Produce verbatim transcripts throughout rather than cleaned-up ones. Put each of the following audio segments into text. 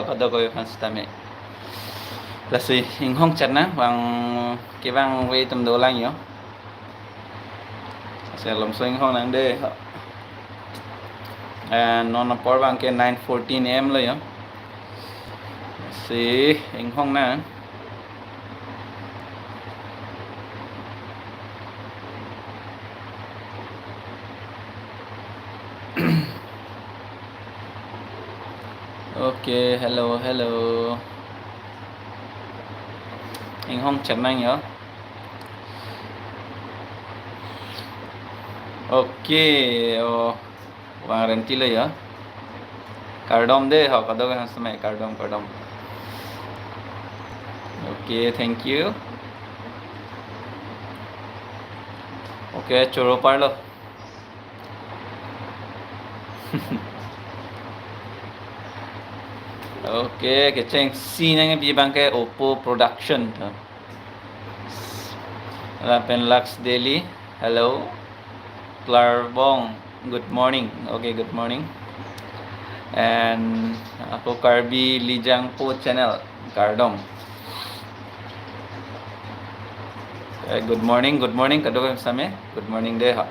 kadokave aphan sitame. Lasi inghong chetnang, vang kevang ave atum dolang yo. Lasi alomso inghong nang dei. And non apor abangke nine fourteen A M lo yo. Lasi inghong nang. Okay, hello, hello. Inghong chetnang yo. Okay, oh, vang renti lo yo. Kardom dei, ho, kadokave aphan sitame, kardom, kardom. Okay, thank you. Okay, choro parlo. Okay, kechengsi nangkepi abangke Oppo Production. Lapen Lux Daily, hello. Klarbong, good morning. Okay, good morning. And ako Karbi Lijangpo channel, kardom. Eh, good morning, good morning, kadokave sitame. Good morning dei, ha.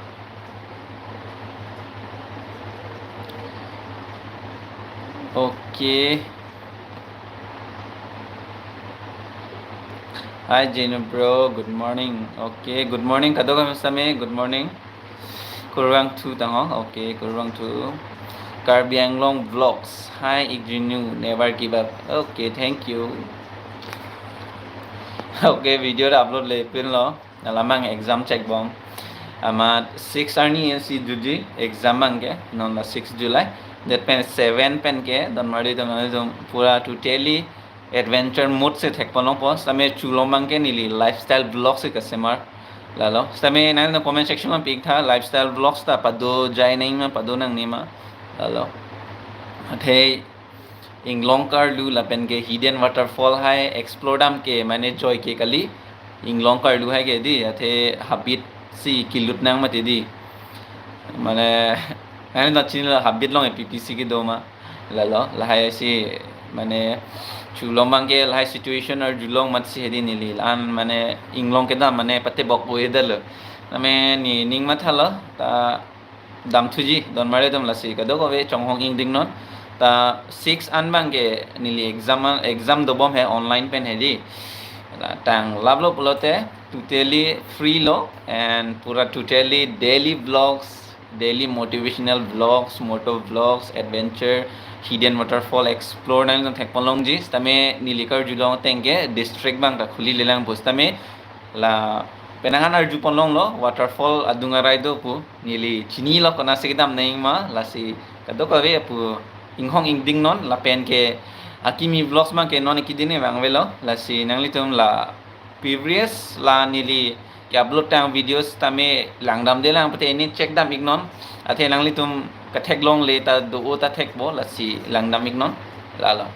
Okay. Hi, Jenu bro. Good morning. Okay, good morning. Kadokave sitame, good morning. Kurvangthu tang ho. Okay, kurvangthu. Karbi Anglong Vlogs. Hi, ik Jenu. Never give up. Okay, thank you. Okay, video ta upload le pinlo. Alam abang exam chekbom. Amat six arni isi juji exam abangke. Non la six July. Date pen seven pen ke. Donmarli atum, atum pura totally adventure mode si thekponlongpo. Sitame chulong abangke neli lifestyle vlogs si kasemar. Lalo. Sitame nang comment section along pi-iktha, lifestyle vlogs ta pado jai nangma, pado nangnema. Lalo. Athe inglong karlu lapen ke hidden waterfall hai explore dam ke mane joike kali. Inglong karlu hai ke dei, athe habit si kelut nang mati dei. Mane, nang ta chinilo habit along P P C kedo ma. Lalo, lahai si, mane, chulong abangke lahai situation arjulong amatsi hedi neli. La-an, mane, inglong kedam, mane, patebok pu hedi lo. Tame nening mathalo, ta damthuji, donmarli atum lasi kadokave chonghong ingdingnon. Ta six an abangke neli exam, exam dobom he online pen hedi. La tang laplo pulote totally free lo and pura totally daily vlogs, daily motivational vlogs, motor vlogs, adventure, hidden waterfall explore nangtum thekponlongji. Sitame neli karjulong ateng ke district abang ta khuli lelang pu sitame lapen nang-an arjuponlonglo, waterfall adung arai do pu. Neli chinilo konatsi kedam nangma, lasi kadokave pu inghong ingdingnon, lapen ke akimi vlogs abangke non keding vangvelo, lasi nanglitum la previous la neli ke-upload tang videos tame langdamdelang pute ne check dam-iknon, athe nanglitum katheklongle ta do-o ta thekpo, lasi langdam-iknon, lalo.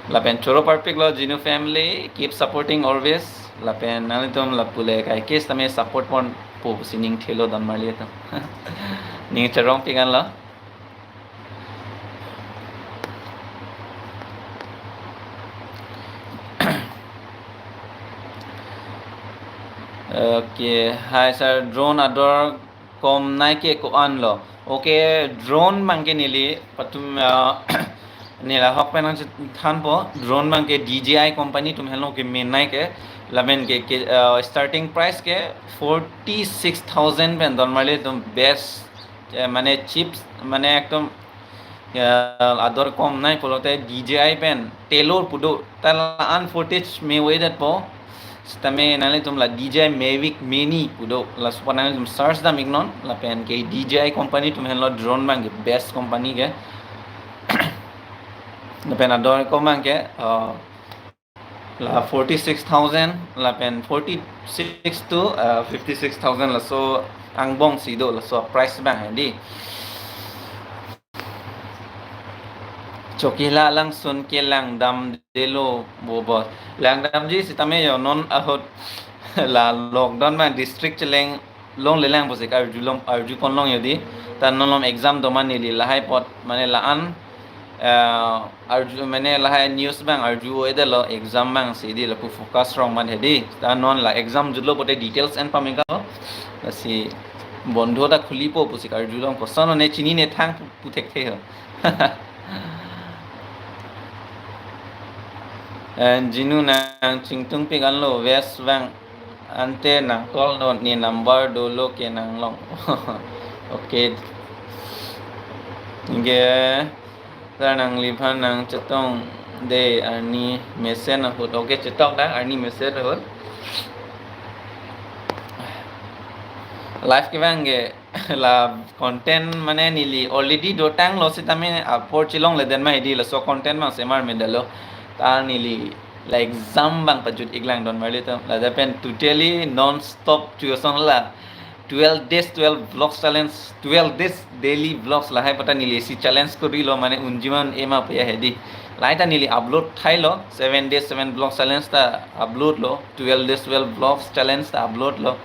Lapen choro parpiklo Jinu family, keep supporting always. Lapen nanglitum lapu le kaiketa tame support ponpo pusi ning thelo donmarli atum. Ning charong pikan lo. Okay, hi sir, drone ador komnai ke ko-an lo. Okay, drone abangke neli patum, ah, neli ahok pen nangchethanpo, drone abangke D J I company atum henlo kemenai ke, lapen ke, ke, ah, starting price ke forty six thousand pen donmarli atum best, eh, mane chips, mane ekdom, eh, ador komnai pulote D J I pen Telor pu do, ta la-an footage me ave det po. Sitame nanglitum la D J I Mavic Mini pu do, laso apot nanglitum search dam-iknon, lapen ke D J I company atum henlo drone abangke best company ke. Lapen ador kom abangke, uh, la forty six thousand, lapen forty six to, uh, fifty six thousand laso angbong si do, laso price abang hedi. Chokila alangsun ke langdamdelo bobo. Langdamji sitame yo non ahut la lockdown ma district cheleng longlelang pusi karjulong arjuponlong yo dei. Ta non along exam do ma neli lahai apot mane la-an, ah, arju mane lahai news abang arju-o-edetlo, exam abang si di lapu focus rong man hedi. Ta non la exam jutlo pote details en pamengkalo. Lasi bondho ta khulipo pusi karjulong, kosonlo ne chinine thang pu, pu thekthe ho. And Jinu nang chingtungpik anlo, West Bank ante nang call non, ne number dolo ke nanglong. Okay. Ge sir nangliphan nang chetongde arni mesen ahut. Okay, chetongdang arni mesen ahut. Live kevang ke la content mane neli already dotanglo sitame apor chelongledet ma hedi, laso content abang semar medalo. Ta neli la exam abang pajut-iklang don marlitum. Ladak pen totally non-stop chuson la twelve days, twelve vlogs challenge, twelve days daily vlogs lahai pu ta neli isi challenge korilo, mane unji ma un-e ma puya hedi. Lahai ta neli upload thailo, seven days, seven vlogs challenge ta upload lo, twelve days, twelve vlogs challenge ta upload lo.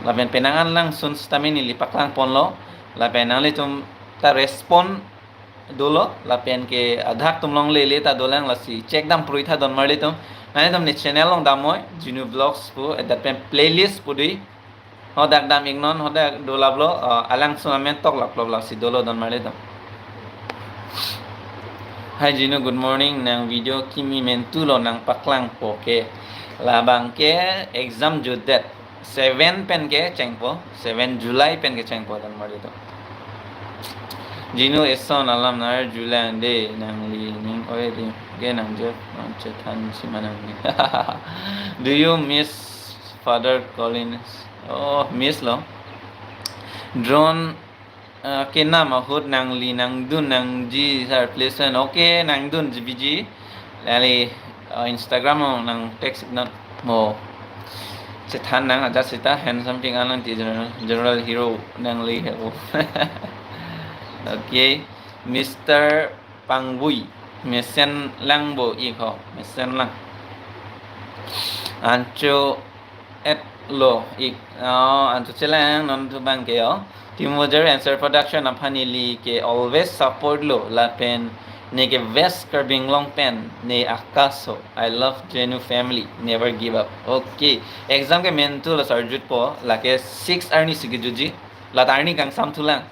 Lapen penang an langsun sitame neli paklangponlo. Lapen nanglitum ta respond dolo, lapen ke adhak atum longle le ta dolang, lasi check dam pruitha don marlitum. Nanglitum ne channel along damnoi, Jinu Vlogs pu, eh, lapen playlist pu dei. Hadak dam-iknon, hadak dolaplo, eh, alangsun amen toklaplo, lasi dolo don marlitum. Hi Jinu, good morning. Nang video kimi mentulo, nang paklangpo ke. Labang ke exam jutdet. Seven pen ke chengpo, seven July pen ke chengpo don marlitum. Jinu eson alam nar July de nangli ning oi di ke nang je nang chethan si ma nangli. Do you miss Father Collins? Oh, miss lo. Drone, uh, kenam ahut nangli nangdun nangji sir, please send. Okay, nangdun ji biji. Lali, uh, Instagram along nang text-iknon mo. Chethan nang ajat sita handsome pik alang ti general, general hero nangli he o. Okay, Mister Pangvui, mesen lang bo ik ho, mesen lang. Ancho et lo ik, oh, ancho chelang non thu abang ke yo. Team Wajar Answer Production aphan neli ke always support lo, lapen ne ke West Karbi Anglong pen ne akaso. I love Jinu family, never give up. Okay, exam ke mentulo sir jutpo, lake six arni si kejutji, la ta arni kangsam thulang.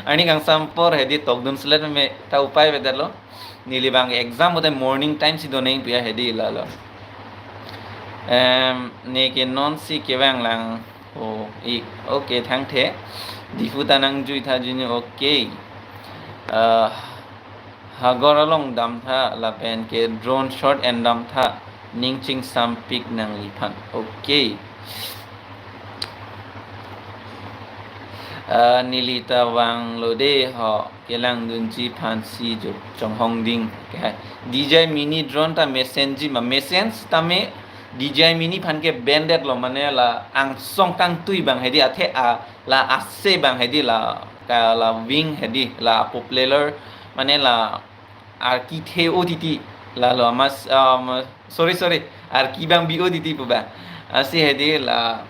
Arni kangsam apor hedi tokdun selet me ta upai avedetlo. Neli abang exam pute morning time si doneng puya hedi lalo. Em, ne ke non si kevang lang. Oh, ik. Okay, thangthe. Diphu ta nangjuitha Jinu, okay. Eh, Hagor along damtha lapen ke drone shot en damtha, ning chingsampik nangliphan. Okay. Eh, neli ta vanglo de ho, kelangdunji aphan si jo chonghong ding. Okay. D J I mini drone ta mesenji ma, mesen sitame D J I mini aphan ke ban-detlo, mane la angsong kangtui abang hedi, athe a la ase abang hedi, la ka la wing hedi, la popular mane la arki the-o titi, lalo amas, um, sorry, sorry, arki abang bi-o titi pu abang. Asi hedi la,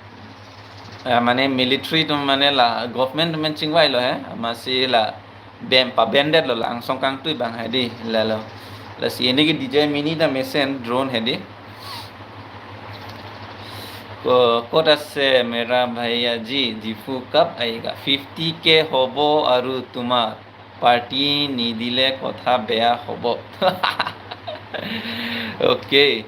eh, mane military atum mane la government atum chingvailo he, amatsi la ban, paban-detlo la angsong kangtui abang hedi lalo. Lasi ne ke D J I mini ta mesen drone hedi. Ko-, kot ase mera bhaiya ji, Diphu kab aayega? Fifty K hobo aru tumar party nidile kotha beya hobo. Okay.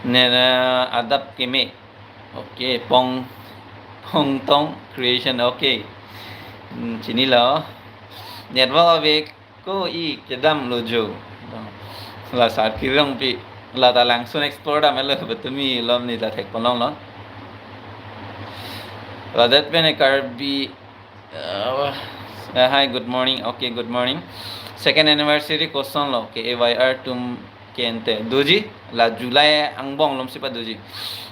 Nera adap keme. Okay, Pong, Pongtong Creation. Okay. Hmm, chinilo. Network ave ko, i kedamlo jo. La sar kirong pi. La ta langsun explore damlo, betumi lom ni ta thekponlonglo. Ladak pen Karbi, uh, uh, hi, good morning. Okay, good morning. Second anniversary kosonlo, K A Y R atum ke ante doji, la July angbong alom si padoji.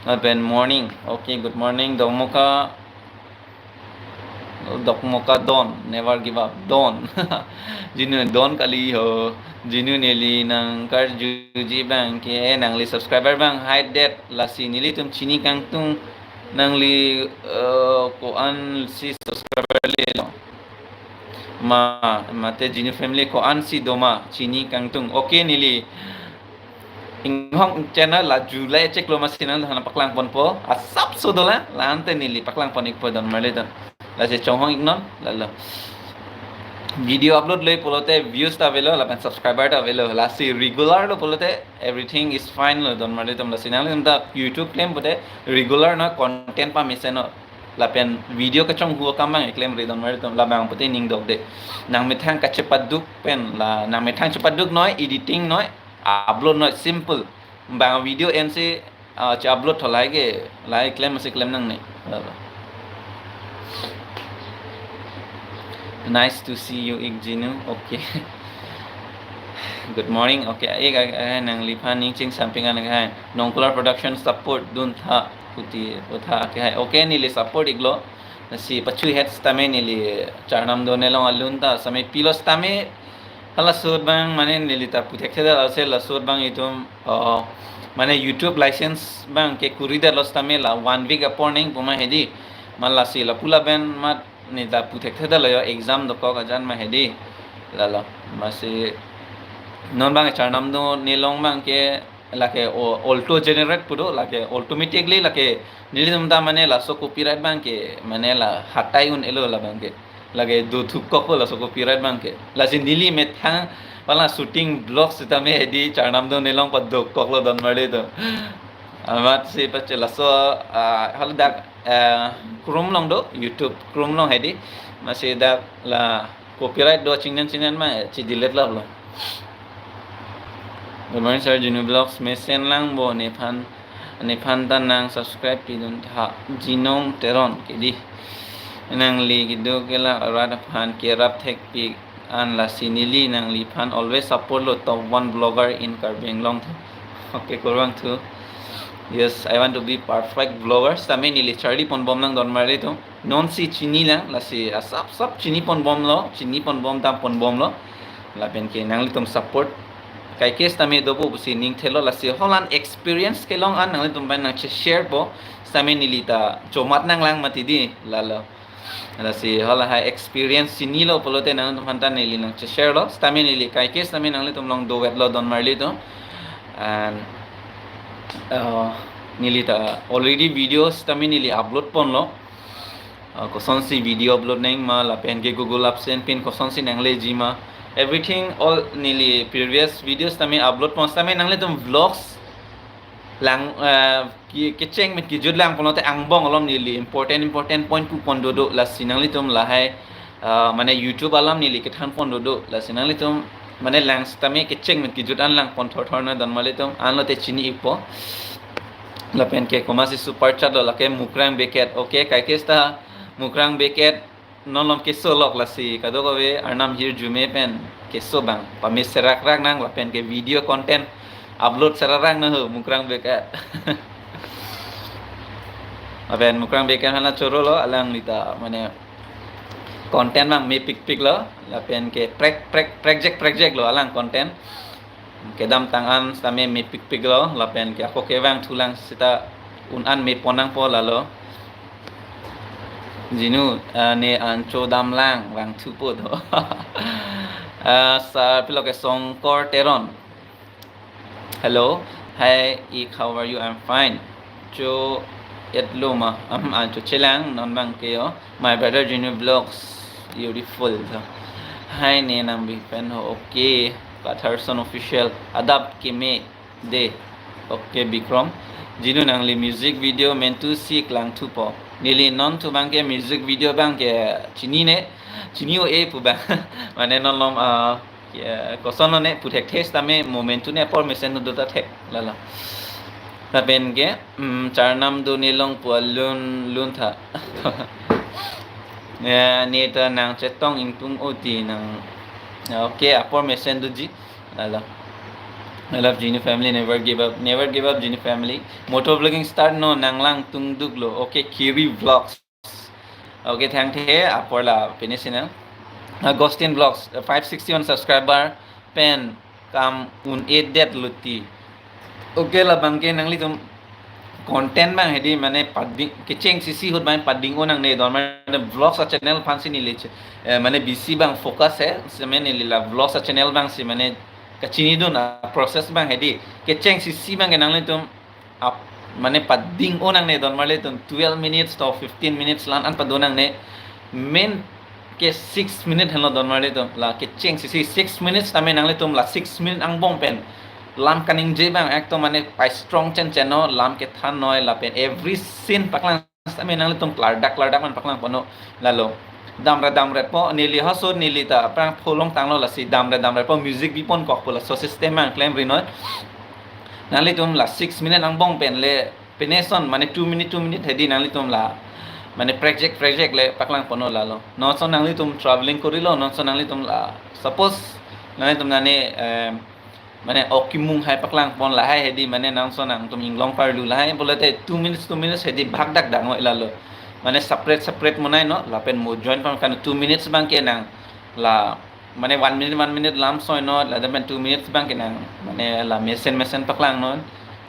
Lapen morning. Okay, good morning. Dokmoka, Dokmoka don, never give up, don. Jinu don kali ho. Jinu neli nangkarjuji abang ke nangli subscriber abang haidet, lasi nelitum chini kangtung nangli, eh, ko-an si subscriber le ma, mate Jinu family ko-ansi doma, chini kangtung. Okay, neli Inghong channel la July cheklo ma sinang hana paklang ponpo. Asapso dolang, la-ante neli paklang pon ikpo don marli don. Lasi chonghong iknon, lalo. Video upload le pulote views ta avelo, lapen subscriber ta avelo. Lasi regular lo pulote everything is fine lo don marli don. Lasi nanglitum ta YouTube klem pute regular na content pamesen non. Lapen video kachonghu akam abang klem ri don marli don, labang pute ning dokde. Nangmethang kachepaduk pen la, nangmethang chepaduk noi, editing noi, upload noi, simple. Bang video ensi, ah, che-upload tho lahai ke, lahai klem si klem nangne. Nice to see you, ik Jinu. Okay. Good morning. Okay, ik, ik, ik, nangliphan ning chingsamping an hai. Nongkular Production support duntha, kuti, kutha ke hai. Okay, neli support iklo. Lasi pachu het sitame neli Charnam Done Long alun ta sitame pilo sitame, hala sut bang mane neli ta puthekthe dal ase, la sut bang itum, oh, mane YouTube license bang ke kuri dal lo sitame la one week apor ning puma hedi. Ma lasi lapu lapen mat neli ta puthekthe dal lo yo, exam dokok ajan ma hedi. Lalo, masi non bang Charnam Done Long bang ke lake o-, auto generate pu do, lake automatically lake nelitum ta mane laso copyright bang ke mane la hatai un-elo labang ke. Lake do thukkok po laso copyright bang ke. Lasi neli methang pala shooting vlog sitame hedi Charnam Done Long padokok lo don marli don. Amatsi pache laso, ah, haladak, ah, Chrome along do, YouTube Chrome along hedi. Masi dak la copyright do chingnen chingnen ma, che-delete lap lo. Good morning, sir. Jinu Vlogs mesen lang bo, nephan, nephan ta nang subscribe pidun tha, Jinong Teron kedi. Nangli kedo kelak arat aphan kerap thekpik an, lasi neli nangliphan always support lo, top one vlogger in Karbi Anglong tho. Okay, kurvangthu. Yes, I want to be perfect vlogger. Sitame neli charli ponbom lang don marli don. Nonsi chini lang, lasi asapsap chini ponbom lo, chini ponbom dam ponbom lo. Lapen ke nanglitum support. Kaike sitame dopo pusi ning thelo, lasi holan experience kelong an nanglitum pen nangche-share po. Sitame neli ta chomat nanglang mati di, lalo. Lasi hala hai experience chini lo pulote nanglitum aphan ta neli nangche-share lo. Sitame neli kaike sitame nanglitum along dovek lo don marli don. And, uh, neli ta already video sitame neli upload ponlo. Uh, kosonsi video upload nang ma, lapen ke Google AdSense pin kosonsi nangleji ma. Everything all neli previous videos sitame upload pon sitame nanglitum vlogs lang, uh, ke-, kecheng met kejut lang pulote angbong alom neli important important point pu pon dodo, lasi nanglitum lahai, uh, mane YouTube alam neli kethan pon dodo, lasi nanglitum mane lang sitame kecheng met kejut an lang pon thorthor na don marli don, anlote chini ikpo. Lapen ke komatsi super chat lo, lake Mukrang Beket. Okay, kaike sita Mukrang Beket non alom keso lok, lasi kadokave arnam hirjume pen keso bang pame serak rak nang, lapen ke video content upload serak rak nang ho Mukrang Beket. Lapen Mukrang Beket hana choro lo, alangli ta mane content bang mepikpik lo, lapen ke prek prek prekjek prekjek lo alang content. Kedamtang an sitame mepikpik lo, lapen ke ako kevangthu lang sita un an me pon nangpo, lalo. Jinu, ah, ne an chodam lang vangthupo do. Ah, sa pilo ke Songkor Teron. Hello. Hi, ik, how are you? I'm fine. Cho-etlo ma? Am, an chochelang, non bang ke yo. My brother Jinu Vlogs, beautiful. So, hi, ne nang big fan ho. Okay, Patharson Official. Adap keme de. Okay, Bikram. Jinu, nangli music video mentu si klangthupo. Neli non thu bang ke music video bang ke chinine. Chini o e pu bang. Mane non alom, ah, ke, koson lo ne puthekthe sitame momentu ne apor mesen do ta thek, lalo. Lapen ke, mm, Charnam Done Long pu alun lun tha. Ya, ne ta nang chetong ingtung oti nang. Ya, okay, apor mesen doji, lalo. I love Jinu family, never give up, never give up Jinu family. Motor vlogging start non, nang lang tungduk lo. Okay, Kiri Vlogs. Okay, thank you. Apor la pini sina. Agustin Vlogs, uh, five sixty-one subscriber pen kam un-edet luti. Okay, labang ke nanglitum content abang hedi mane pading kecheng sisi ahut abang pading-o nangne, donmar vlogs a-channel aphansi neli che-, eh, mane bisi abang focus he, seme neli la vlogs a-channel abangsi mane kachinidun a-process abang hedi kecheng sisi abangke nanglitum ap, mane pading-o nangne, donmar ilitum twelve minutes to fifteen minutes la-an an pado nangne, main ke six minute henlo donmar ilitum, la kecheng sisi six minutes tame nanglitum la six minute angbong pen lam kaningje abang ekdom mane pai strong chen chen non, lam kethan noi lapen every scene paklang tame nanglitum klardak klardak man paklang ponnon lalo. Damre damrepo neli haso neli ta aphrang pholong tanglo, lasi damre damrepo music bipon kokpo, laso system abang klemri noi. Nanglitum la six minute angbong pen le pine ason mane two minute two minute hedi nanglitum la mane project project le paklang ponnon lalo. Non ason nanglitum traveling korilo, non ason nanglitum la suppose nanglitum nane, eh, mane ok kimung hai paklang pon lahai hedi mane non ason nangtum inglong parlu lahai pulote two minutes two minutes hedi bhag dak dang-oi lalo. Mane separate separate monai non lapen mo join pon kan two minutes abangke nang la mane one minute one minute lam soi non, lapen two minutes abangke nang mane la mesen mesen paklang non,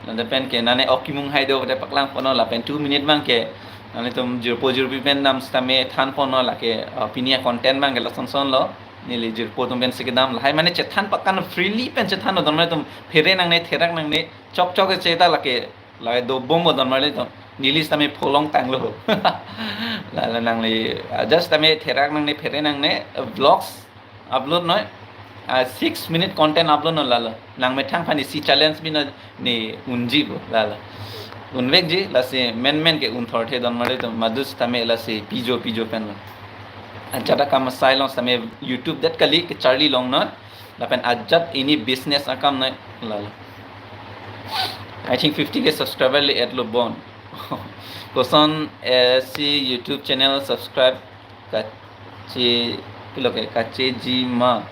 lapen ke nane ok kimung hai do de paklang ponnon lapen two minute abangke nanglitum jirpo jirpi pen nam sitame than ponnon, lake, uh, pini a-content abangke lason son lo. Neli jirpo atum pensi kedam lahai mane chethan pakan freely pen chethan non, donmar ilitum phere nangne therak nangne chok chok cheta lake lahai dobompo donmar ilitum, neli sitame pholong tanglo. Lala nangli, uh, just tame therak nangne phere nangne, uh, vlogs upload noi, uh, six minute content upload non lalo. Nangmethang aphan isi challenge bi non, ne unjipo lalo. Unvekji, lasi men men ke unthorthe donmar ilitum, madu sitame lasi pijo pijo pen lo. Ajat akam asai along sitame YouTube det kali kecharli long non, lapen ajat ini business akam noi lalo. I think fifty K subscriber le-etlo bon. Koson, eh, si YouTube channel subscribe kache, pilo ke, kacheji ma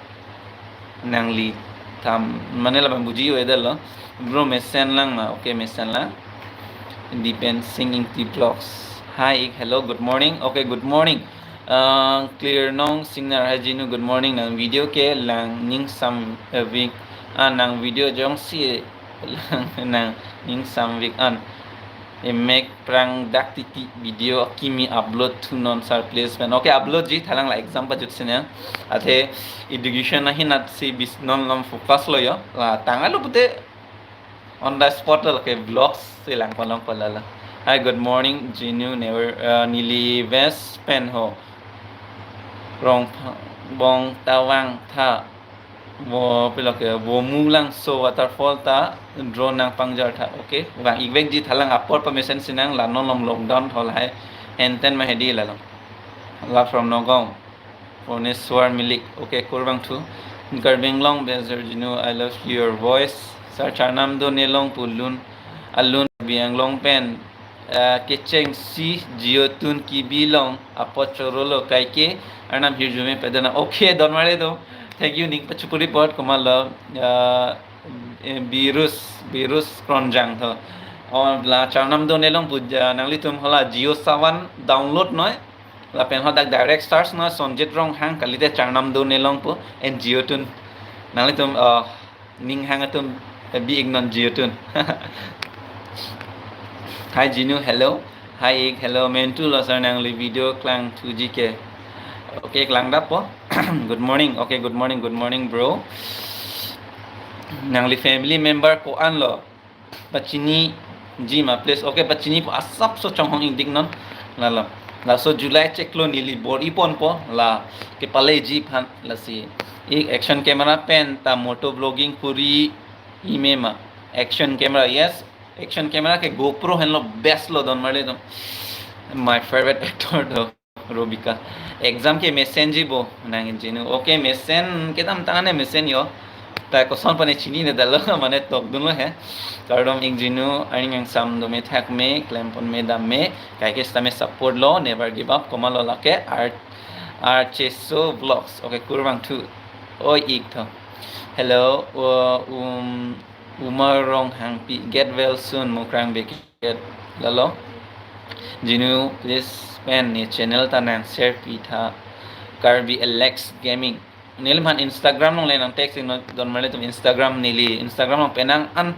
nangli tham, mane lapen buji-o edetlo. Bro, mesen lang ma? Okay, mesen lang. Dipen Singh Ingti Vlogs. Hi, ik, hello, good morning. Okay, good morning. Uh, Clear Nong Singnar, hi Jinu, good morning. Nang video ke lang ningsam, uh, vik, ah, nang video jongsi lang nang ningsam vik an. Emek prang dak titi video kimi upload thu non sir, please pen. Okay, upload ji, thalang la exam pajut sene. Athe education ahin atsi bis non lom focus lo yo. La tanglo pute on the spot lo ke vlogs si lang pon lom pon lala. Hi, good morning, Jinu, never, uh, neli West pen ho. Rong bong tawang tha. Wo pilo ke, wo Mulangso waterfall ta drone nangpangjar tha. Okay, vang-ik vekji, thalang apor pamesen sinang, la non lom lockdown thol hai. Enten ma hedi lalo. La from Nagaon. Purneswar Milik. Okay, kurvangthu. Karbi Anglong Bezer Jinu, I love your voice. Sir Charnam Done Longpo lun, alun Karbi Anglong pen, ah, kechengsi Jio tun kibi long apot chorolo, kaike arnam hirjume pede nang. Okay, donmar ilitum. Thank you, ning pachupuri apot, komatlo, ah, eh, Birus, Birus Kronjang tho. O, la Charnam Done Longpo, ah, nanglitum hala Jio Savan download noi. Lapen hadak direct search noi, Sonjit Ronghang kalite Charnam Done Longpo, en Jio tun. Nanglitum, ah, ning hang atum, eh, bi-ik non Jio tun. Hi Jinu, hello. Hi ik, hello. Mentu lo sir, nangli video klangthuji ke. Okay, klangdappo. Good morning. Okay, good morning, good morning, bro. Nangli family member ko-an lo? Pachiniji ma please. Okay, pachinipo, asapso chonghong-ik dik non. Lalo. Laso July chiklo neli bor-i ponpo, la kepaleji aphan, lasi. Ik action camera pen ta moto vlogging kuri-i me ma? Action camera, yes. Action camera ke GoPro henlo, best lo donmar ilitum. My favorite actor tho, Robika. Exam ke mesenji bo, nang Jinu. Okay, mesen kedamtang ane mesen yo. Ta koson pane chinine detlo, mane tokdunlo he. Kardom ik Jinu, aning angsam dome thak me, klem pon me dam me, kaike sitame support lo, never give up, komatlo lake, Ar-, Archeso Vlogs. Okay, kurvangthu. Oi ik tho. Hello, uh, um, Umar Ronghangpi, get well soon, Mukrang Beket lalo. Jinu, please pen ne channel ta nang share pi tha, Karbi Alex Gaming. Neli man Instagram along le nang text non, donmar ilitum, Instagram neli, Instagram along penang an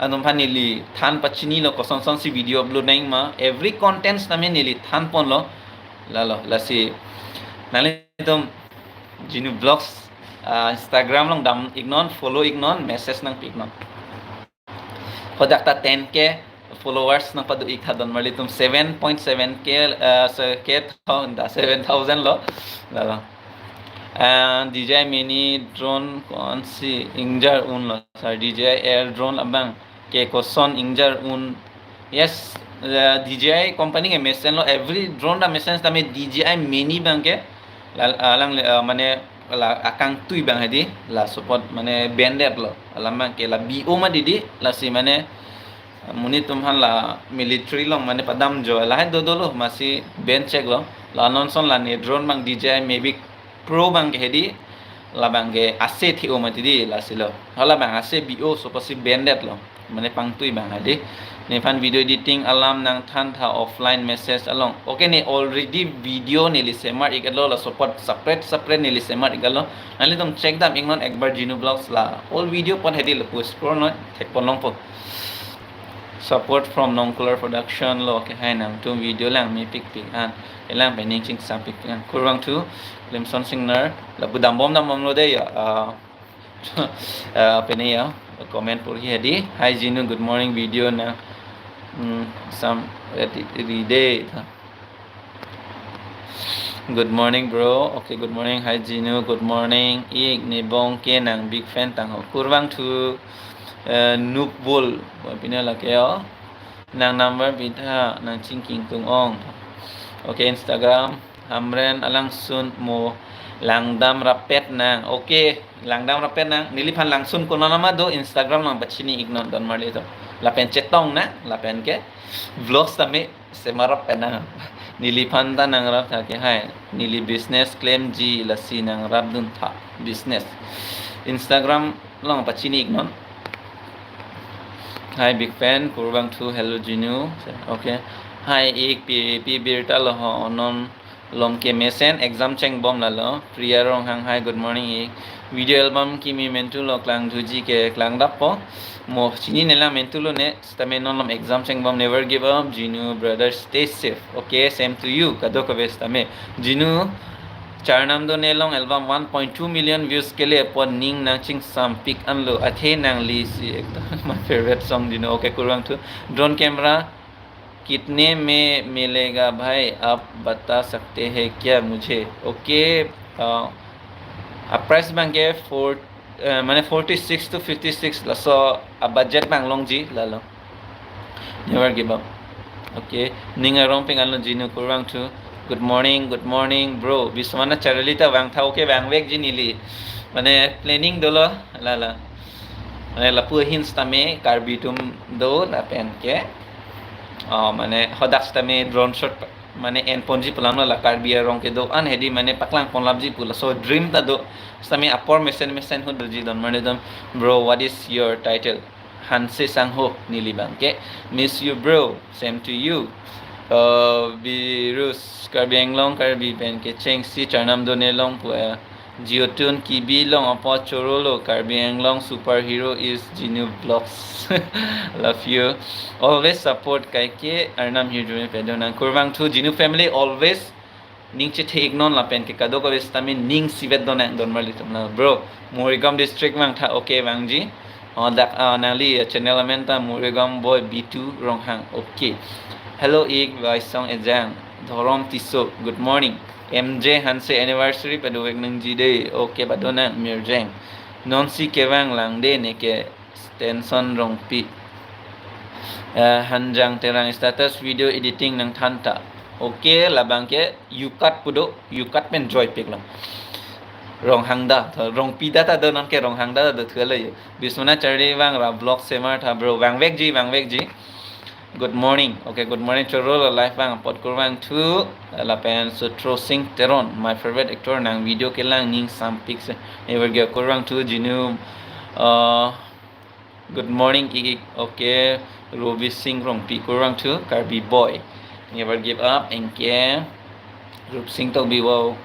atum aphan neli than pachinilo, kosonson si video upload nangma, every contents tame neli than ponlo. Lalo, lasi nanglitum Genu Vlogs, ah, Instagram along dam iknon, follow iknon, message nangpi iknon. Hadak ta ten K followers nangpado ik tha donmarlitum, seven point seven K, ah, se K thousand ta, seven thousand lo. Lalo. And D J I mini drone ko-ansi ingjar unlo, sir? D J I air drone abang ke koson ingjar un? Yes, uh, D J I company ke mesenlo, every drone ta mesen tame D J I mini abang ke la, alang, uh, mane la akangtui abang hedi, la support mane banded lo, alam abang ke la B O mati di, lasi mane monit atum aphan la military along mane padamjoi lahai dodolo, masi ban cheklo. La non son la ne drone abang D J I Mavic Pro abang ke hedi, labang ke ase the-o mati di, lasi lo. Halabang ase B O, suppose si banded lo, mane pangtui abang hedi. Nephan video editing alam nangthan tha offline message along. Okay, ne already video neli semar iklo, la support separate separate neli semar iklo. Nanglitum check dam iknon ekbar Genu Vlogs, la all video pon hedi lapu scroll non thek pon longpo. Support from Nongkular Production lo ke, hai nangtum video langme pikpik an, kelang pen ning chingsam pikpik an. Kurvangthu, Limson Singnar, lapu dambom dambomlo de ya, ah, ah, pene ya, comment porhi hedi. Hi Genu, good morning, video nang, hmm, sam, eh, ri, ri de. Good morning, bro. Okay, good morning. Hi, Genu. Good morning. Ik ne bong ke nang big fan tang ho. Kurvangthu, eh, Nupbul. Pine lake yo. Nang number pitha, nang chingking tung ong. Okay, Instagram. Hamren alangsun mo langdam rapet nang. Okay, langdam rapet nang. Neliphan langsun konat nama do, Instagram along pachini iknon donmarlitum. Lapen chetong nang, lapen ke vlogs tame semar rapet nang. Neliphan ta nangrap tha ke hai. Neli business klemji, lasi nangrap dun tha business. Instagram along pachini iknon. Hi, big fan, Kurvangthu, hello, Genu. Okay. Hi, ik pi, pi birta lo ho, non lom ke mesen, exam chengbom lalo. Priya Ronghang, hi, good morning, ik. Video album kimi mentu lo, klangthuji ke, klangdappo. Mo chinine lang mentu lo ne, sitame non lom exam chengbom, never give up, Genu brother, stay safe. Okay, same to you, kadokave sitame. Genu, Charnam Done Long album one point two million views kele apot ning nang chingsam pik anlo, athe nangli si ekdom my favorite song, Genu. Okay, Kurvangthu. Drone camera kitne mein milega bhai, aap bata sakte hain kya mujhe? Okay, uh, a price abang ke four, uh, mane forty-six to fifty-six, laso a budget abang longji lalo. Never give up. Okay. Ning arong pik anlo, Genu, Kurvangthu. Good morning, good morning, bro. Biswanath Charli ta vang tha, okay, vangvekji neli. Mane planning dolo, lala. Mane lapu ahin sitame Karbi atum do lapen ke. Oh, mane hadak sitame drone shot mane en ponji pulang lo, la Karbi arong kedo-an hedi mane paklang ponlapji pu laso dream ta do. Sitame apor mesen mesen ahut doji donmarlitum. Bro, what is your title? Hanse Sangho, neli abang ke. Miss you, bro. Same to you. Uh, Birus, Karbi Anglong Karbi pen kechengsi Charnam Done Long pu, uh, Jiotun Kibi Long apot chorolo, Karbi Anglong superhero is Genu Vlogs. Love you. Always support kaike Arnam Hirjume pado nang. Kurvangthu, Genu family always ning chethe iknon lapen ke kadokave sitame ning sivet do nang donmarlitum la. Bro, Morigaon district vang tha, okay, vangji. Oh, dak, ah, nangli, ah, channel amen ta Morigaon boy B two Ronghang. Okay. Hello, ik Vaisong Ejang. Dhorom Tisso, good morning. M J Hanse anniversary padovek nangji de. Okay, pado nang Mirjeng. Nonsi kevang lang de neke Stenson Rongpi. Eh, Hanjang Terang status video editing nangthan tha. Okay, labang ke U-Cut pu do, U-Cut pen joipik lang. Ronghang da, tho, Rongpi da ta do, non ke Ronghang da ta do, thua lo yo. Biswanath Charli vang ra vlog semar tha, bro. Vangvekji, vangvekji. Good morning. Okay, good morning. Choro la live vang apot Kurvangthu lapen Sutro Singh Teron, my favorite actor, nang video kelang ning sampik se. Never give up, Kurvangthu, Genu, uh, good morning, ik, ik. Okay, Robi Singh Rongpi, Kurvangthu, Karbi boy. Never give up, anke. Rup Singh Tokbi, wow.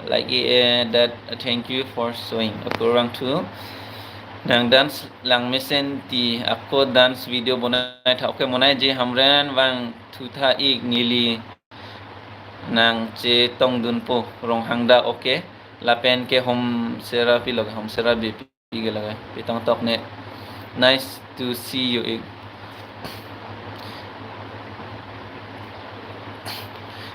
Like, eh, that, thank you for showing. Kurvangthu. Nang dance lang mesen ti ako dance video bonai tha. Okay, monaiji, Hamren vangthu tha ik, neli nangchetongdunpo Ronghang da. Okay. Lapen ke Homsera pi lo ke, Homsera Beypi ke lo ke, pitong tok ne. Nice to see you ik.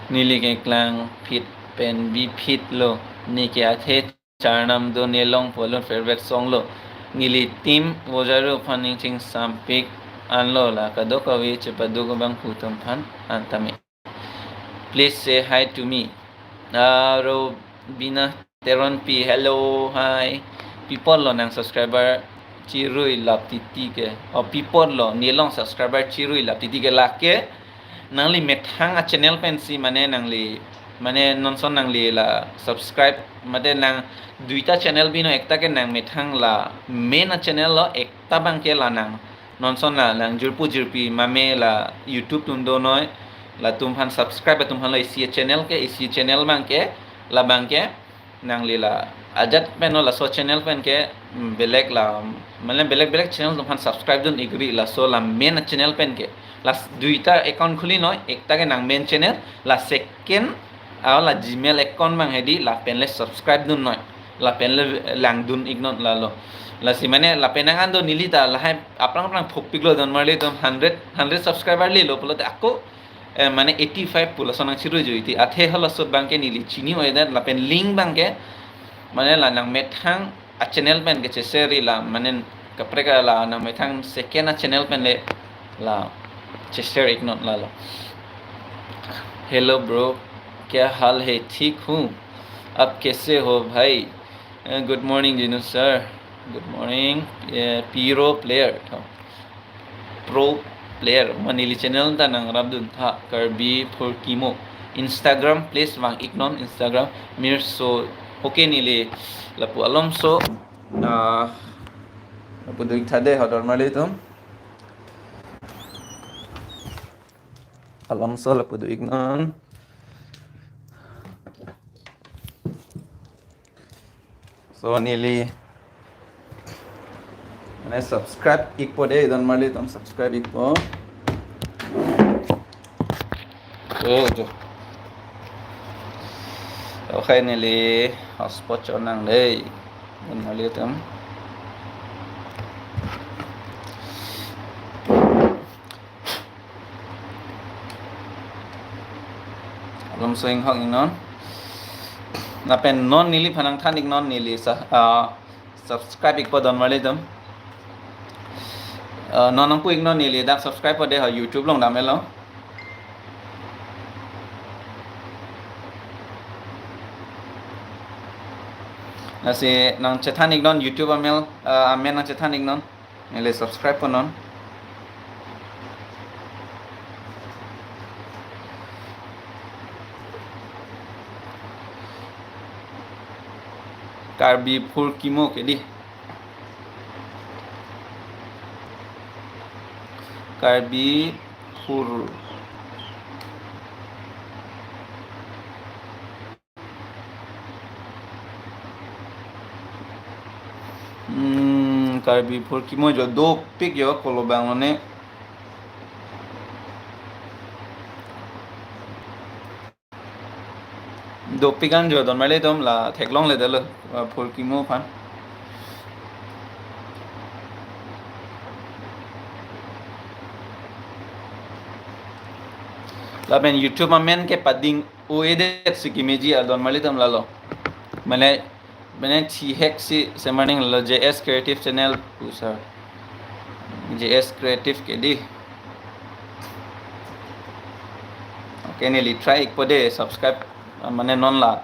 Neli ke klangphit pen biphit lo, ne ke athe charnam do, nelong polun favorite song lo. Neli team Vojaru aphan ning chingsampik anlo, la kadokave chepaduk abangphu atum aphan an tame. Please say hi to me. Ah, Robina Teronpi, hello, hi. Pi apot lo nang subscriber chirui lap titi ke? Oh, pi apot lo nelong subscriber chirui lap titi ke? Lake nangli methang a-channel pensi, mane nangli, mane non ason nangli la subscribe, mate nang duita channel binon, ekta ke nang methang la main a-channel lo, ekta abangke la nang non ason la nang jirpo jirpi mame la YouTube atum donoi, latum aphan subscribe atum aphan lo isi a-channel ke, isi a-channel abangke, labangke nangli la ajat pen lo, laso channel pen ke, mm, belek la, mane belek belek channel atum aphan subscribe dun ikri, laso la main a-channel pen ke. La s-, duita account khuli noi, ekta ke nang main channel, la second, ah, la Gmail account abang hedi, lapen le subscribe dunnoi, lapen le langdun iknon lalo. Lasi mane lapen nang an do, neli ta lahai aphrang aphrang phokpik lo, donmarli atum, hundred, hundred subscriber lelo pulote ako, eh, mane eighty-five pu lason nang chirui jui ti. Athe halaso abangke neli chini oedet, lapen link abangke mane la nang methang a-channel pen ke cheshare ri la, mane kaprek a la nang methang second a-channel pen le la cheshare iknon lalo. Hello bro, kya hal hai? Theek hu. Aap kaise ho bhai? Eh, good morning Jinu sir. Good morning. Eh, Piro player. Pro player, ma neli channel ta nangrapdun tha, Karbi Phurkimo. Instagram please vang iknon, Instagram Mirso. Okay, neli lapu alomso, ah, lapu do ik tha de, ho donmarli atum. Alomso lapu do iknon. So neli mane subscribe ikpo de, donmarli atum, subscribe ikpo. Oh, jo. Okay, neli hotspot chonang de, donmarli atum. Alomso inghok iknon. Lapen non neliphan nangthan iknon, neli sa, ah, subscribe ikpo, donmarli atum. Ah, non nangpu iknon, neli dak subscribe po de, ho YouTube along damlo. Lasi nangchethan iknon, YouTube amen, ah, amen nangchethan iknon. Neli subscribe ponon. Karbi Phurkimo ke di. Karbi Phur Hmm, Karbi Phurkimo jo dopik jo, kolo abang lo ne. Dopik an jo, donmarli atum, la theklongledetlo, ah, Phurkimo aphan. Lapen YouTube amen ke pading oedet si kimeji, ah, donmarli atum, lalo. Mane, mane thihek si semarning lo, J S Creative Channel pu sir. J S Creative ke di. Okay, neli try ikpo de subscribe, ah, mane non la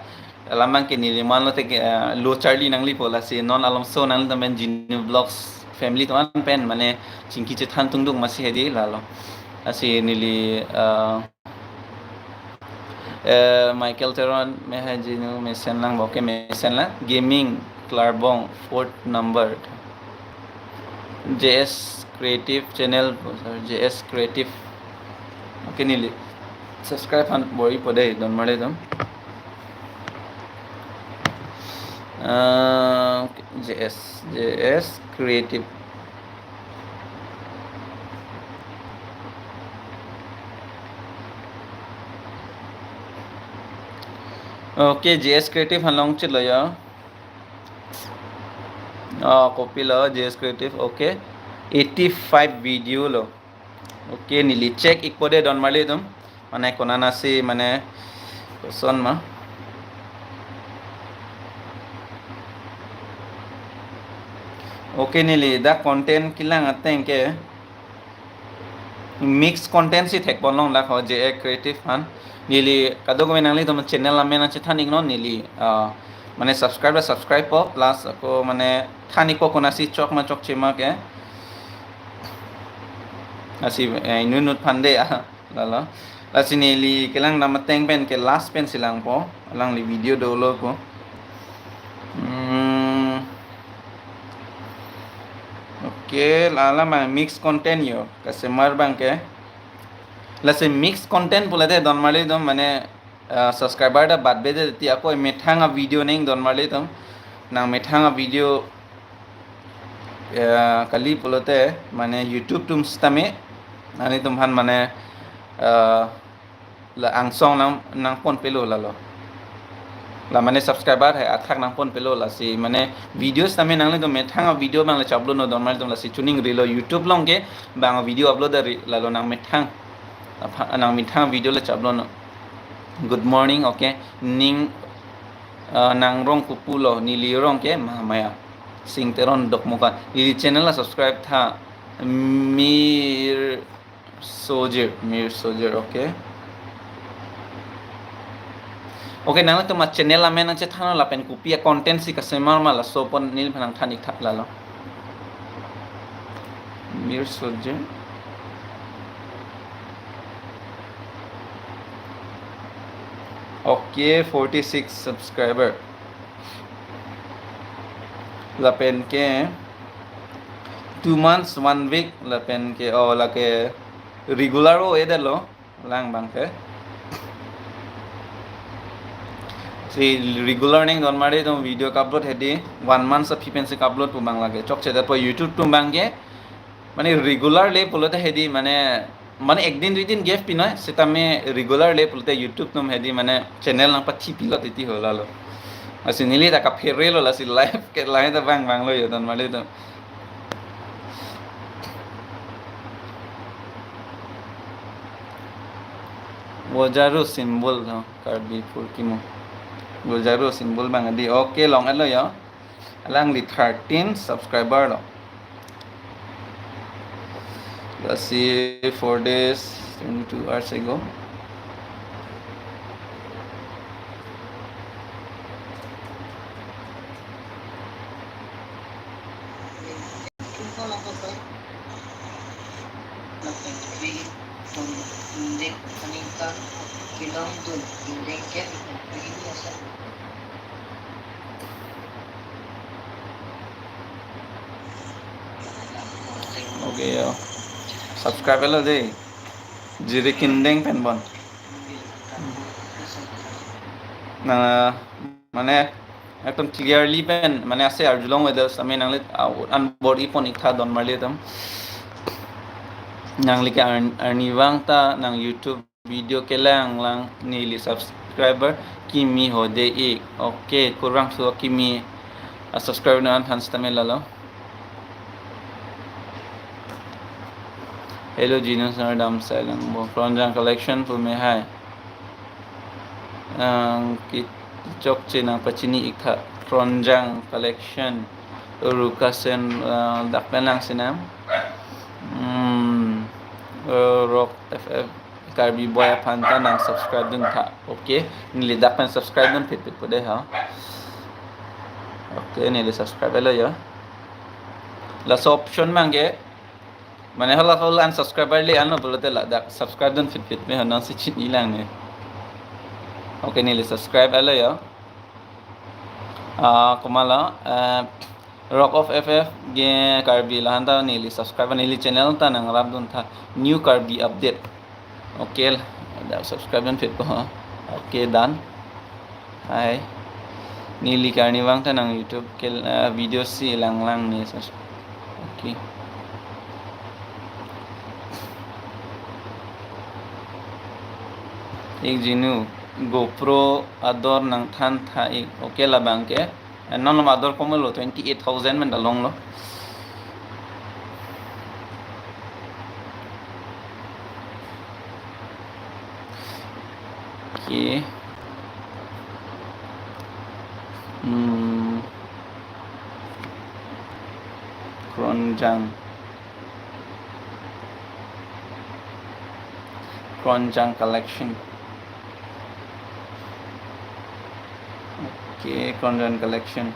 alam abangke neli manlo te ke, ah, lo charli nangli po, lasi non alomso nangli ta main Jinu Vlogs family atum an pen mane chingki chethan tungduk masi hedi lalo. Lasi neli, ah, Eh, Michael Teron, me hai Jinu, mesen lang, bo ke mesen lang. Gaming, Klarbong, fourth number. J S Creative Channel, sorry, J S Creative. Okay, neli subscribe aphan bor-ipo de, donmarli atum. Ah, okay. J S, J S Creative. Okay, J S Creative along chit lo ya. Oh, copy lo, J S Creative, okay. Eighty-five video lo. Okay, neli check ikpo de don marli atum. Mane konatsi mane koson ma. Okay, neli dak content kelang ateng ke mix content si thekpon long lak ho J A Creative aphan. Neli kadokave nanglitum channel amen nangchethan iknon neli, ah, mane subscribe la subscribe po plus ako mane than ikpo konatsi chok ma chokche ma ke. Lasi, eh, inut inut aphan de, ah, lalo. Lasi neli kelang dam ateng pen ke last pen si langpo, alangli video dolo ko. Hmm. Okay, lala ma mix content yo, kasemar abang ke. Lasi mix content pulote don marli atum mane, eh, subscriber ta batbe de ti ako methang a video ning don marli atum. Nang methang a video, eh, kali pulote mane YouTube atum sitame nanglitum aphan mane, eh, la angsong nang, nangpon pelo lalo. La mane subscriber hai athak nangpon pelo lasi mane video sitame nanglitum methang a video abang le chaplo non don marli atum lasi chuning rilo YouTube along ke bang video upload ri lalo nang methang. Apha-, nang methang video le chaplo non. Good morning, okay. Ning, uh, nang rong kopulo, neli rong ke Mahamaya Singh Teron Dokmoka. Neli channel la subscribe tha. Mir Soldier, Mir Soldier, okay. Okay, nangtum a channel amen nangchethan lapen kopi a content si kasemar ma laso pon neliphan nangthan ik tha lalo. Mir Soldier. Okay, forty-six subscriber. Lapen ke two months, one week, lapen ke, oh, lake regular o-e detlo, lang abang ke. Si regular ning don marli atum video ka-upload hedi, one month aphi pen si ka-upload pu abang lake. Chokche detpo YouTube atum abang ke, mane regular le pulote hedi, mane, mane ek din dui din gap pinoi, sitame regular le pulote YouTube atum hedi, mane channel nangpathi pilo titi ho lalo. Lasi neli ta kaphere lo lasi live ke live ta bang bang lo yo don marli atum. Bojaro symbol no, Karbi Purkimo. Bojaro symbol abang hedi. Okay, long-et lo yo. Alangli thirteen subscriber lo. Lasi four days, twenty-two hours ago. Okay, yo. Subscribe lo dei. Jiri Kindeng pen bon. Na, mane, ekdom clearly pen, mane ase arjulong weather sitame nangli, ah, an bor-i pon ik tha don marli atum. Nangli ke ar-, arnivang ta nang YouTube video kelang lang neli subscriber kimi ho dei ik. Okay, kurvangthu kimi, ah, subscriber non aphan sitame lalo. Hello, Genius Nardam Sailangbo. Kronjang collection pu me hai. Ang ki chokche nangpachini ik tha. Kronjang collection. Rukasen, ah, dak pen lang sinam. Hmm. Eh, Rock F F Karbi Boy aphan ta nang subscribe dun tha. Okay. Neli dak pen subscribe dunphit phit po dei ha. Okay, neli subscribe lo yo. Laso option abang ke. Mane hala hala an subscriber le anlo pulote ladak subscribe dunphit phit me ho nonsi chini lang ne. Okay, neli subscribe lo yo. Ah, komat lo, eh, Rock of F F ge Karbi lahan ta neli subscribe neli channel ta nangrap dun tha new Karbi update. Okay, ladak subscribe dunphit po ho. Okay, done. Hai. Neli karni vang ta nang YouTube ke, ah, video si lang lang ne, so. Okay. Ik jinu, GoPro ador nangthan tha ik. Okay, labang ke. Eh, non lo ador komelo, twenty-eight thousand pen ta longlo. Okay. Hmm. Kronjang. Kronjang collection. Okay, Kronjang collection.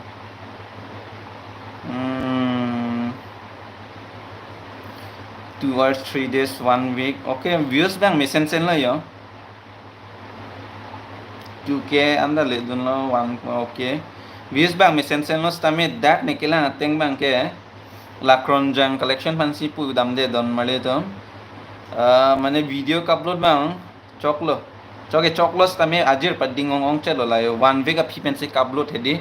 Hmm. Two hours, three days, one week. Okay, views bang mesen sen lo yo. Two K anda le dun lo, one, okay. Views bang mesen sen lo sitame dak ne kelang ateng bang ke la Kronjang collection aphan si pudam de don male to. Ah, mane video ka-upload bang choklo. Chok ke choklo sitame ajir pading ong ong chelo la yo. One week aphi pen si ka-upload hedi.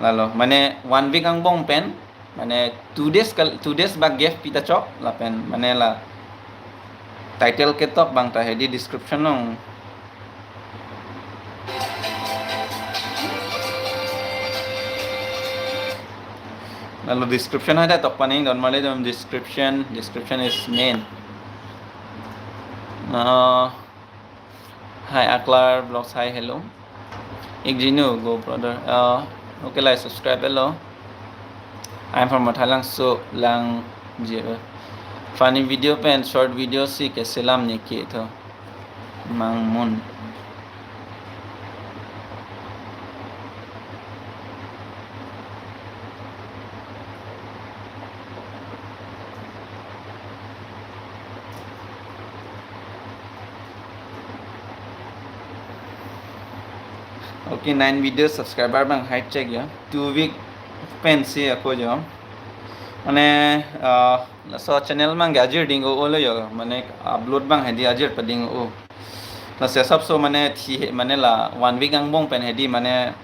Lalo, mane one week angbong pen, mane two days kal-, two days bak gap pi ta chok lapen, mane la title ketok bang ta hedi description along. Lalo description hai ta tok paning don male dom description, description is main. Uh, hi, Aklar Vlogs, hi, hello. Ik jinu, GoPro ador. Uh, okay, like, subscribe lo. I'm from Mathalang, so lang je. Funny video pen short video si keselam ne ke tho. Mangmun. Okay, nine video subscriber bang height check ya. Two week pen si ako jo. Mane, uh, laso channel mang ke ajir ding o lo yo. Mane upload bang hedi ajir pading o. Lasi asapso mane thi he, mane la one week angbong pen hedi mane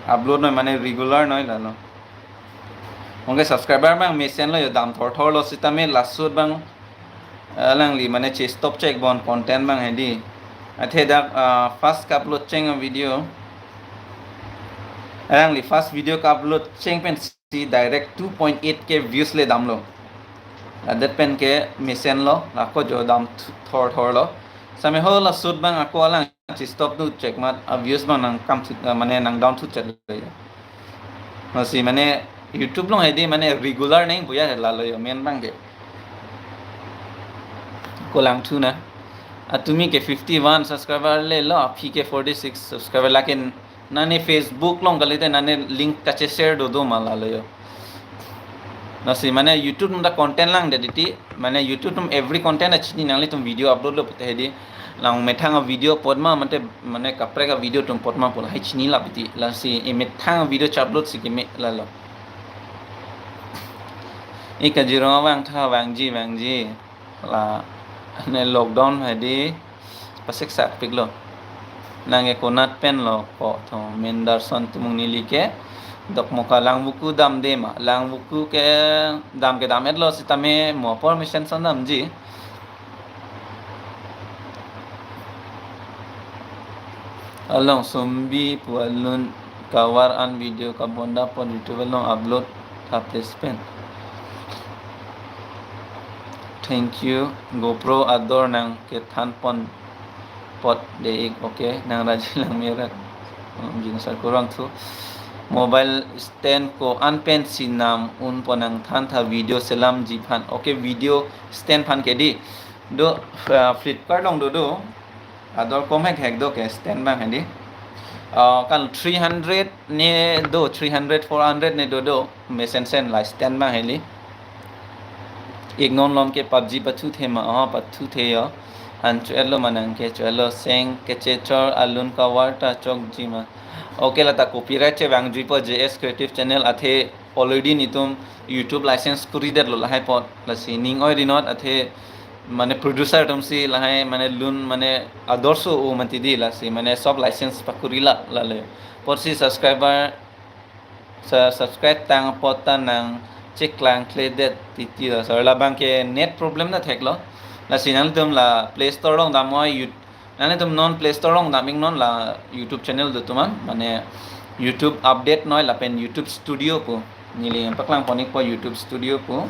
upload noi, mane regular noi lalo. Anke subscriber bang mesen lo yo, dam thor thor lo sitame laso ahut bang, eh, alangli mane che stop chek bon content bang hedi. Athe dak, ah, first ka-upload cheng video. Alangli first video ka-upload cheng pen si direct two point eight K views le damlo. Ladak pen ke mesen lo, lako jo dam th-, thor thor lo. Sitame ho laso ahut bang ako alang che stop thu chek mat, a views bang nang kam thu, ah, mane nang down thu chet lo yo. Lasi mane YouTube along hedi mane regular neng puya lalo yo main bang ke. Ko lang thu na. Atumi ke fifty-one subscriber le lo, aphi ke forty-six subscriber, lakin nane Facebook along kalite nane link kache share do do ma lalo yo. Lasi mane YouTube atum ta content lang de titi, mane YouTube atum every content achini nanglitum video upload lo pute hedi. Lang methang a video apot ma mate mane kaprek a video atum apot ma pu lahai chini lap titi. Lasi emethang a video che-upload si keme lalo. Ik kajirong vang tha, vangji, vangji. La, ne lockdown hedi pasik sak pik lo. Nang ke konat pen lo ko tho, Mendarson Timung, neli ke Dokmoka. Langvoku dam de ma? Langvoku ke dam ke dam et lo sitame mo apor mesen son damji. Along Sumbi pu alun kawar an video kabonda pon YouTube along upload tha please pen. Thank you. GoPro ador nang kethan pon pot de ik, okay. Nang Raji Langmerak. Hmm, jin sar kurang thu. Mobile stand ko-an pen si nam un pon nangthan tha video selamji aphan. Okay, video stand aphan ke di. Do, uh, Flipkart along do do. Ador kom hek hek do ke stand bang hedi. Uh, kan three hundred ne do, three hundred, four hundred ne do do. Mesen sen la stand bang heli. Ik non lom ke PUBG pathu the ma, oh, pathu the yo. An chuet lo manang ke chuet lo, seng kechechor alun kawar ta chokji ma? Okay, lata copyright che vangjuipo, J S Creative Channel athe already netum YouTube license kuri det lo lahai pot, lasi ning oi rinot athe mane producer atumsi lahai mane lun mane ador so-o mati di lasi mane sob license pakuri lak lale. Apotsi subscriber sa subscribe tang apot ta nangcheklang kledet titi lo. So labang ke net problem ta theklo. Lasi nangtum la Play Store along damnon, nanglitum non Play Store along dam iknon la YouTube channel do atum an, mane YouTube update noi lapen YouTube Studio pu. Neli paklang pon ikpo YouTube Studio pu.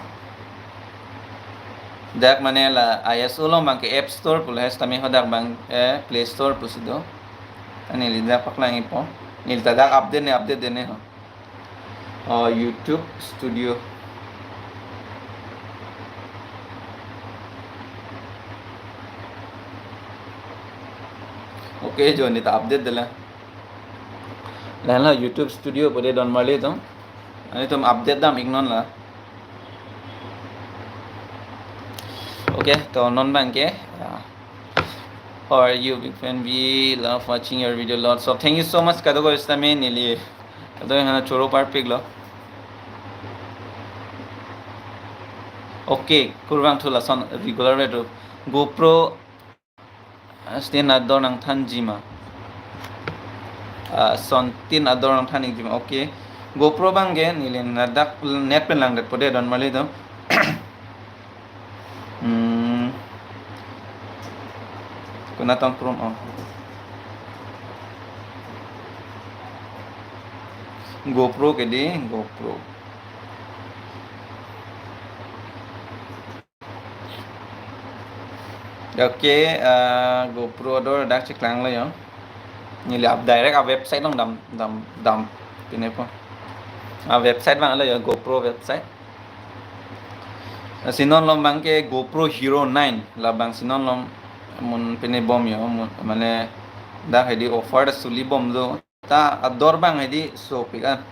Dak mane la I S O along abang ke App Store pu, la setame hadak abang, eh, Play Store pusi do. Neli dak paklang ikpo. Neli ta dak update ne, update detne ho. Oh, YouTube Studio. Okay, jo neli ta update detlo. Lahenlo YouTube Studio pu de don marli atum. Nanglitum update dam iknon la. Okay, to non abang ke, ah, how are you, big fan? We love watching your video lots of. Thank you so much. Kadokave setame neli kadokave hana choro parpiklo. Okay, kurvangthu lason regular video. GoPro, ah, Sontin ador nangthanji ma. Ah, Sontin ador nangthan ikji ma. Okay. GoPro abang ke neli ladak net pen langdetpo de don marli atum. Hmm. Konat tong Chrome on. GoPro ke di, GoPro. Okay, ah, GoPro ador dak cheklanglo yo. Neli ap direct a website along dam, dam, dam pine po. A website abang lo yo, GoPro website. Lasi non along abang ke GoPro Hero nine, labangsi non along mun pine bom yo, mun, mane dak hedi offer ta suli bom do. Ta ador abang hedi sopik an,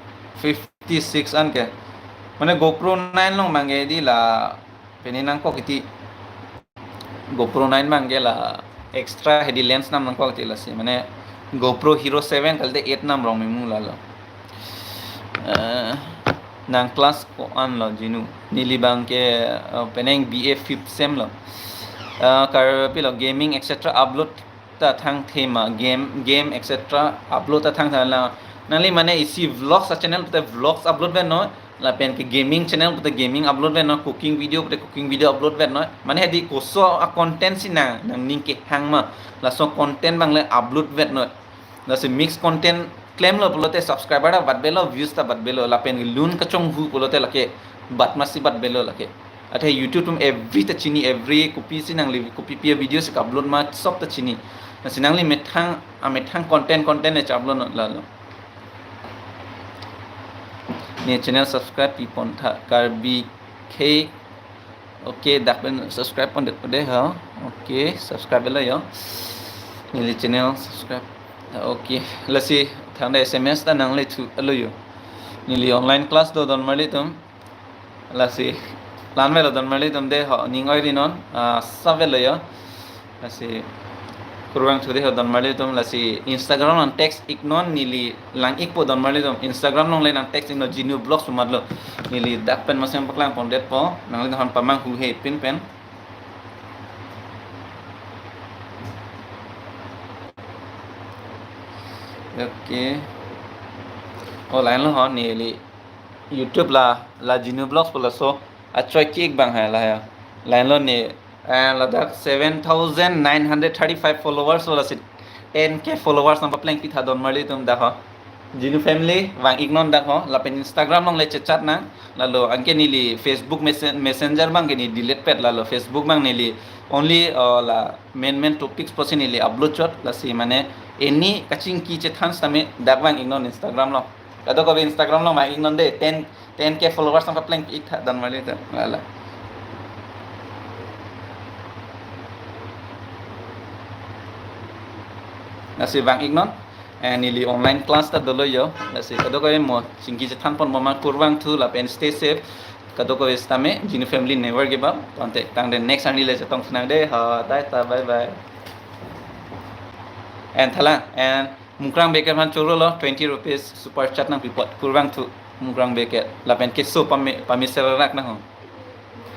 fifty six an ke. Mane GoPro nine along abang ke hedi la pine nangkok titi. GoPro nine abang ke la extra hedi lens nam nangkok titi lasi. Mane GoPro Hero seven kalite eight nam rong memu lalo. Eh, nang class ko-an lo Jinu? Neli abang ke, eh, penang B A fifth sem lo. Eh, Karbi lo gaming et cetera upload ta thangthe ma, game, game et cetera upload ta thangthe la. Nangli mane isi vlogs a channel pute vlogs upload vetnon, lapen ke gaming channel pute gaming upload vetnon, cooking video pute cooking video upload vetnon. Mane hedi koso a content si nang, nangning kehang ma, laso content abang le upload vetnon. Lasi mix content klemlo pulote subscriber ta batbelo, views ta batbelo, lapen lun kachonghu pulote lake bat masi batbelo lake. Athe YouTube atum every ta chini, every kopisi nangli kopi pi a video si upload ma sob ta chini. Lasi nangli methang, a methang content, content ne upload non lalo. Ne channel subscribe pi pon tha, Karbi K. Okay, dak pen subscribe pondetpo de ha. Okay, subscribe lo yo. Neli channel subscribe. Okay, lasi thangta S M S ta nanglethu lo yo. Neli online class do don marli atum. Lasi la-an avelo don marli atum de ho, ning oi rinon, ah, sa avelo yo. Lasi kurvangthu de ho don marli atum, lasi Instagram nang text iknon, neli lang ikpo don marli atum. Instagram along le nang text iknon, Jinu Vlogs pu matlo. Neli dak pen masem paklang pondetpo, nanglitum aphan pamanghu he pin pen. Okay. Oh, lahenlo ho, neli YouTube la, la Jinu Vlogs pu laso achoi ki-ik abang hai la ya. Lahenlo ne, eh, ladak seven thousand nine hundred thirty-five followers lo, lasi ten K followers nangpapleng pitha don marli atum dak ho. Jinu Family vang iknon dak ho, lapen Instagram along le chechat nang, lalo anke neli Facebook messen-, Messenger abang ke neli delete pet, lalo Facebook abang neli only, uh, la main main topics pusi neli upload chot, lasi mane any kachingki chethan setame dak vang iknon Instagram along. Kadokave Instagram along vang iknon de, ten, ten K followers nangpapleng ik tha don marli atum. Lala. Lasi vang iknon. Eh, neli online class ta dolo yo. Lasi kadokave mo chingki chethan pon mo ma kurvangthu lapen stay safe. Kadokave setame, Jinu Family never give up. Tangte, tangte next arni le chetong sinang de. Ha, dai ta, bye bye. And thala, and Mukrang Bey aphan choro lo, twenty rupees super chat nangpi apot, kurvangthu Mukrang Bey. Lapen keso pami, pami serarak na ho.